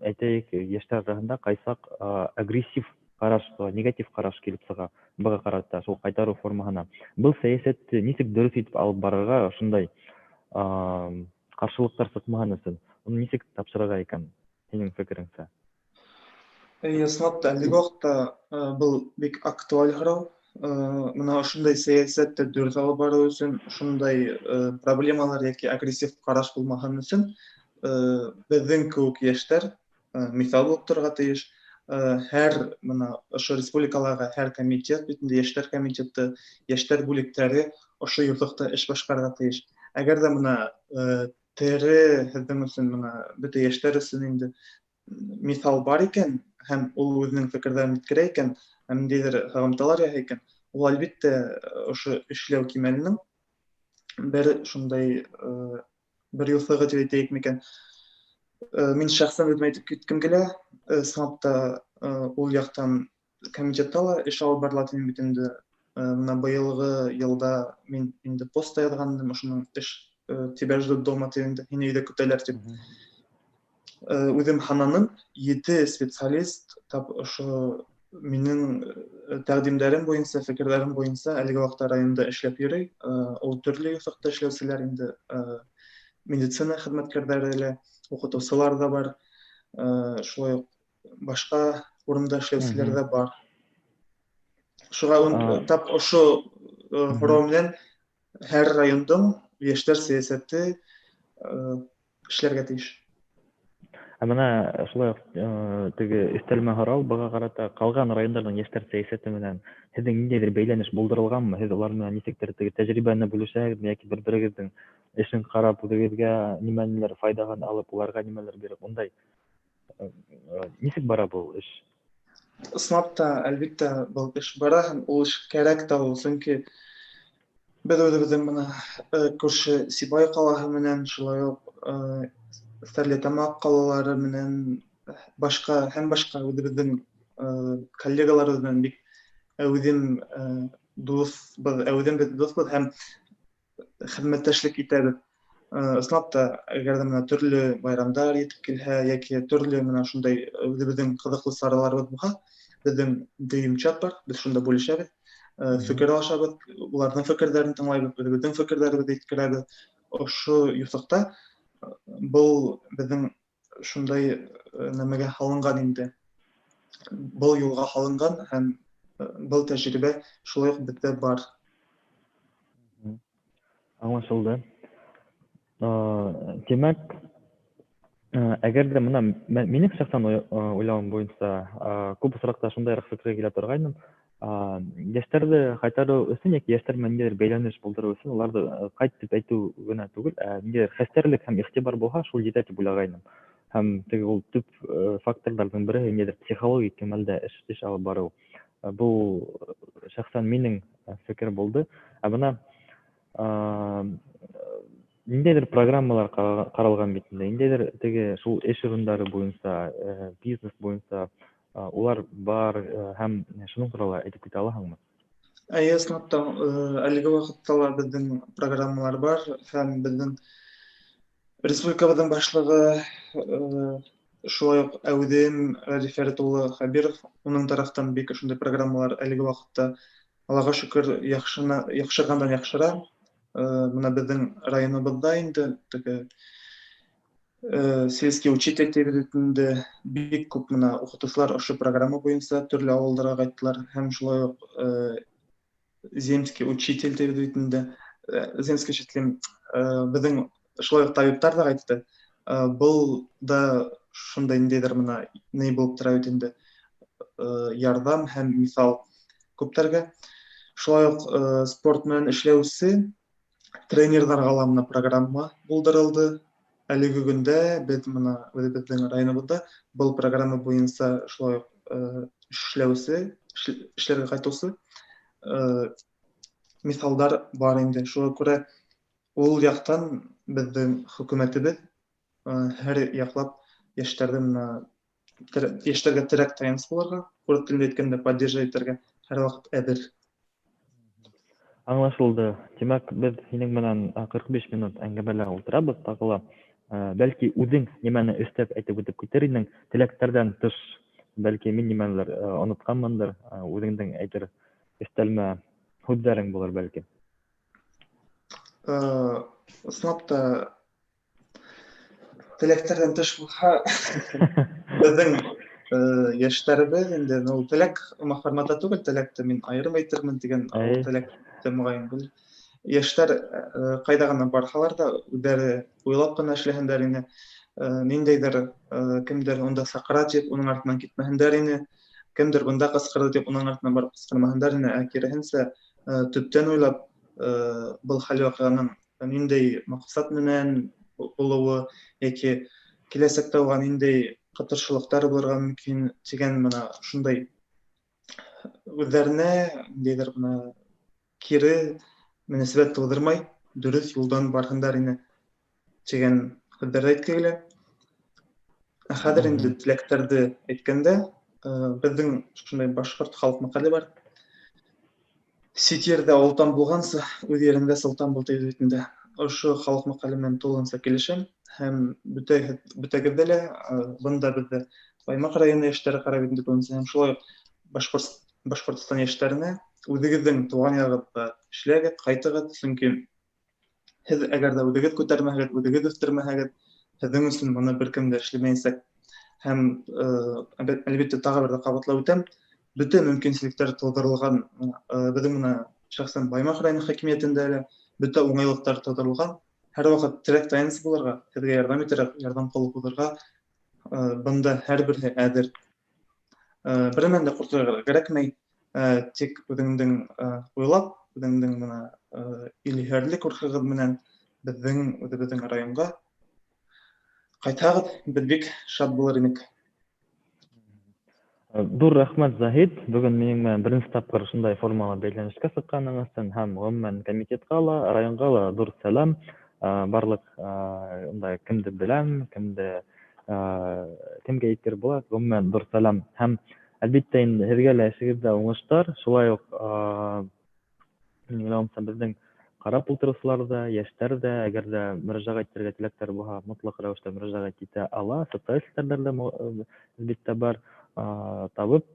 әйтәйек, йәштәр араһында ҡайсаҡ агрессив ҡараш, негатив ҡараш килеп сыға быға ҡарата, шул ҡайтарыу формаһына. Был сәйәсәтте нисек дөрөҫ итеп алып барырға, ошондай ҡаршылыҡтар сыҡмаһын өсөн, уны нисек тапшырырға икән, һинең фекереңсә? Ысынлап та, әлеге ваҡытта был бик актуаль һорау. Бына ошондай сәйәсәтте дөрөҫ алып барыу өсөн, ошондай проблемалар йәки агрессив ҡараш булмаһын өсөн, беҙҙең кеүек йәштәр миҫал булып торорға тейеш. Һәр бына ошо республикалағы һәр комитет бит инде, йәштәр комитеты, йәштәр бүлектәре ошо юҫыҡта эш башҡарырға тейеш. Әгәр ҙә бына тере һеҙҙең өсөн, бына бөтә йәштәр өсөн инде миҫал бар икән, һәм ул үҙенең фекерҙәрен еткерә икән, һәм ниндәйҙер һығымталар яһай икән, ул әлбиттә ошо эшләү кимәленең бер шундай бер юҫығы тип әйтәйек микән. Мин шәхсән үҙем әйтеп киткем килә, ысынлап та ул яҡтан комитетта ла эш алып барыла тинем бит инде. Бына быйылғы йылда мин инде пост та яҙған инем, ошоноң эш тебя ждут дома тип инде, һине өйҙә көтәләр тип. Үҙем һананым, 7 специалист тап ошо минең тәҡдимдәрем буйынса, фекерҙәрем буйынса әлеге ваҡытта районда эшләп йөрөй. Ул төрлө юҫыҡта эшләүселәр инде, медицина хеҙмәткәрҙәре лә, уҡытыусылар ҙа бар, шулай уҡ башҡа урында эшләүселәр ҙә бар. Шуға тап ошо һорау менән һәр райондың йәштәр сәйәсәте эшләргә тейеш. Ә бына шулай уҡ теге өҫтәлмә һорау быға ҡарата ҡалған райондарҙың йәштәр сәйәсәте менән һеҙҙең ниндәйҙер бәйләнеш булдырылғанмы? Һеҙ улар менән нисектер теге тәжрибәне бүлешәһегеҙме йәки бер-берегеҙҙең эшен ҡарап, үҙегеҙгә нимәнелер файҙаһын алып, уларға нимәлер биреп, ундай нисек бара был эш? Ысынлап та, әлбиттә, был эш бара һәм ул эш кәрәк тә ул, сөнки беҙ үҙебеҙҙең бына күрше Сибай ҡалаһы менән, шулай уҡ Стәрлетамаҡ ҡалалары менән, башҡа һәм башҡа үҙебеҙҙең коллегаларыбыҙ менән бик әүҙем дуҫбыҙ, әүҙем беҙ дуҫбыҙ һәм хеҙмәттәшлек итәбеҙ. Ысынлап та, әгәр ҙә бына төрлө байрамдар етеп килһә йәки төрлө бына шундай үҙебеҙҙең ҡыҙыҡлы сараларыбыҙ булһа, беҙҙең дөйөм чат бар, беҙ шунда бүлешәбеҙ, фекер алышабыҙ, уларҙың фекерҙәрен тыңлайбыҙ, үҙебеҙҙең фекерҙәребеҙҙе еткерәбеҙ. Ошо юҫыҡта был беҙҙең шундай нәмәгә һалынған инде. Был юлға һалынған һәм был тәжрибә шулай уҡ беҙҙә бар. Аңлашылды. Тимәк, әгәр ҙә бына минең шәхсән уйлауым буйынса, күп осраҡта шундайыраҡ фекергә килә торғайным. Йәштәрҙе ҡайтарыу өсөн йәки йәштәр менән ниндәйҙер бәйләнеш булдырыу өсөн уларҙы ҡайт тип әйтеү генә түгел, ә ниндәйҙер хәстәрлек һәм иғтибар булһа, шул етә тип уйлағайным. Һәм теге ул төп факторҙарҙың береһе ниндәйҙер психологик кимәлдә эш алып барыу. Был шәхсән минең фекер булды. Ә бына Ниндәйҙер программалар ҡаралған бит инде, ниндәйҙер теге шул эш урындары буйынса, бизнес буйынса улар бар, һәм шуның турала әйтеп китә алаһыңмы? Эйе, ысынлап та, әлеге ваҡытта ла беҙҙең программалар бар, һәм беҙҙең республикабыҙҙың башлығы шулай уҡ әүҙем Радий Фәрит улы Хәбиров, уның тарафтан бик ошондай программалар әлеге ваҡытта, Аллаға шөкөр, яҡшырғандан яҡшыра. Бына беҙҙең районыбыҙҙа инде теге сельский учитель тип инде бик күп бына уҡытыусылар ошо программа буйынса төрлө ауылдарға ҡайттылар, һәм шулай уҡ земский учитель тип инде земский учитель, беҙҙең шулай уҡ табиптар ҙа ҡайтты. Был да шундай ниндәйҙер бына ни булып тора бит инде, ярҙам һәм миҫал күптәргә. Шулай уҡ спорт менән эшләүсе тренерҙарға ла бына программа булдырылды. Әлеге көндә беҙ бына үҙебеҙҙең районыбыҙҙа был программа буйынса шулай уҡ эшләүсе, эшләргә ҡайтыусы миҫалдар бар инде. Шуға күрә ул яҡтан беҙҙең хөкүмәтебеҙ һәр яҡлап йәштәрҙе бына йәштәргә терәк таяныс булырға, урыҫ телендә әйткәндә поддержать итергә һәр ваҡыт әҙер. Аңлашылды. Тимәк, беҙ һинең менән 45 минут әңгәмәлә ултырабыҙ, тағы ла бәлки үҙең нимәне өҫтәп әйтеп үтеп китер инең, теләктәрҙән тыш, бәлки мин нимәнелер онотҡанмындыр, үҙеңдең әйтер өҫтәлмә һүҙҙәрең булыр бәлки. Ысынлап та теләктәрҙән тыш булһа, беҙҙең йәштәребеҙ инде, ну, теләк форматта түгел, теләкте мин айырым әйтермен тигән, ул теләкте моғайын бел. Йәштәр ҡайҙа ғына барһалар ҙа, үҙҙәре уйлап ҡына эшләһендәр ине. Ниндәйҙер кемдер унда саҡыра тип, уның артынан китмәһендәр ине. Кемдер бында ҡысҡырҙы тип, уның артынан барып ҡысҡырмаһындар ине. Ә киреһенсә, төптән уйлап, был хәл ваҡиғаның ниндәй маҡсат менән булыуы йәки киләсәктә уға ниндәй ҡытыршылыҡтар булырға мөмкин тигән бына шундай үҙҙәренә ниндәйҙер бына кире мөнәсәбәт тыуҙырмай, дөрөҫ юлдан барһындар ине тигән һүҙҙәрҙе әйтке килә. Ә хәҙер инде теләктәрҙе әйткәндә, беҙҙең шундай башҡорт халыҡ мәҡәле бар. Сит ерҙә олтан булғансы, үҙ ереңдә солтан бул тип бит инде. Ошо халыҡ мәҡәле менән тулыһынса килешәм һәм бөтәгеҙҙе лә, бында беҙҙе Баймаҡ районы йәштәре ҡарап инде күбенсә, һәм шулай уҡ Башҡортостан йәштәренә үҙегеҙҙең тыуған яғығыҙҙа эшләгеҙ, ҡайтығыҙ, сөнки һеҙ әгәр ҙә үҙегеҙ күтәрмәһәгеҙ, үҙегеҙ үҫтермәһәгеҙ, һеҙҙең өсөн быны бер кем дә эшләмәйәсәк. Һәм әлбиттә тағы бер ҙә ҡабатлап үтәм, бөтә мөмкинселектәр тыуҙырылған, беҙҙең бына шәхсән Баймаҡ районы хакимиәтендә лә бөтә уңайлыҡтар тыуҙырылған. Һәр ваҡыт терәк таяныс булырға, һеҙгә ярҙам итергә, ярҙам ҡулы һуҙырға, бында һәр береһе әҙер. Бер нәмәнән дә ҡурҡырға кәрәкмәй, тик үҙеңдең уйлап, үҙеңдең бына илһөйәрлек рухығыҙ менән беҙҙең үҙебеҙҙең районға ҡайтһағыҙ, беҙ бик шат булыр инек. Ҙур рәхмәт, Заһид. Бөгөн минең менән беренсе тапҡыр шундай формала бәйләнешкә сыҡҡаның өсөн һәм ғөмүмән комитетҡа ла, районға ла ҙур сәләм. Барлыҡ унда кемде беләм, кемгә еткереп була, ғөмүмән ҙур сәләм. Һәм әлбиттә инде һеҙгә лә эшегеҙҙә уңыштар. Шулай уҡ, минең уйлауымса, беҙҙең ҡарап ултырыусылар ҙа, йәштәр ҙә, әгәр ҙә мөрәжәғәт итергә теләктәр булһа, мотлаҡ рәүештә мөрәжәғәт итә ала. Социаль селтәрҙәр ҙә әлбиттә бар. Табып,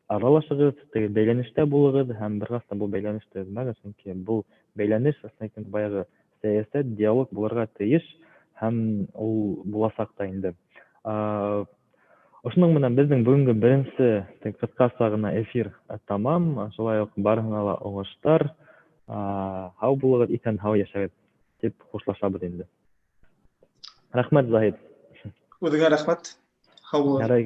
аралашығыҙ, теге бәйләнештә булығыҙ һәм бер ҡасан был бәйләнеште өҙмәгеҙ, сөнки был бәйләнеш, аслында әйткәндә, баяғы сәйәсәт, диалог булырға тейеш һәм ул буласаҡ та инде. Ошоноң менән беҙҙең бөгөнгө беренсе ҡыҫҡаса ғына эфир тамам. Шулай уҡ барыһына ла уңыштар. Һау булығыҙ, иҫән-һау йәшәгеҙ тип хушлашабыҙ инде. Рәхмәт, Заһид. Үҙеңә рәхмәт. Һау булығыҙ. Ярай.